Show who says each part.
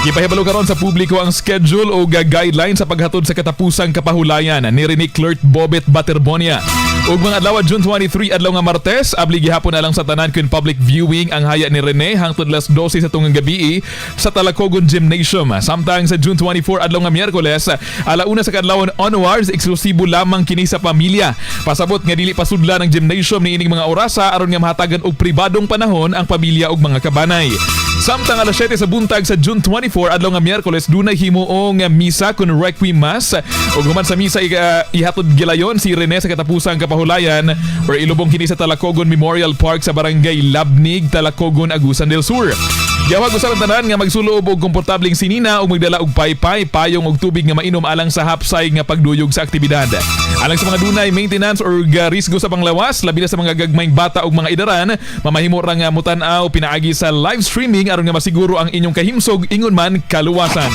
Speaker 1: Gipahibalo karon sa publiko ang schedule o guideline sa paghatod sa katapusang kapahulayan ni Rene Clert Bobet Baterbonia. Ug mga adlaw, June 23, adlaw nga Martes, abli gihapon na lang sa tanan kun public viewing ang haya ni Rene hangtod alas 12 sa tungang gabi sa Talacogon Gymnasium. Samtang sa June 24, adlaw nga Miyerkules, 1:00 sa kadlawon onwards, eksklusibo lamang kini sa pamilya. Pasabot nga dili pasudla ng gymnasium niining mga orasa aron nga mahatagan og pribadong panahon ang pamilya ug mga kabanay. Samtang alas 7 sa buntag sa June 24, adlaw nga Miyerkules, dunay himuong misa kun Requiem Mass ug human sa misa ihatod gilayon si Rene sa katapusang kapahulayan or ilubong kini sa Talacogon Memorial Park sa Barangay Labnig, Talacogon, Agusan del Sur. Giawhag usab ang tanan nga magsulob og komportableng sinina ug magdala og paypay, payong ug tubig nga mainom alang sa hapsay nga pagduyog sa aktibidad. Alang sa mga dunay maintenance or risgo sa panglawas, labi na sa mga gagmayng bata ug mga idaran, mamahimo ra nga mutan-aw pinaagi sa live streaming aron nga masiguro ang inyong kahimsog ingon man kaluwasan.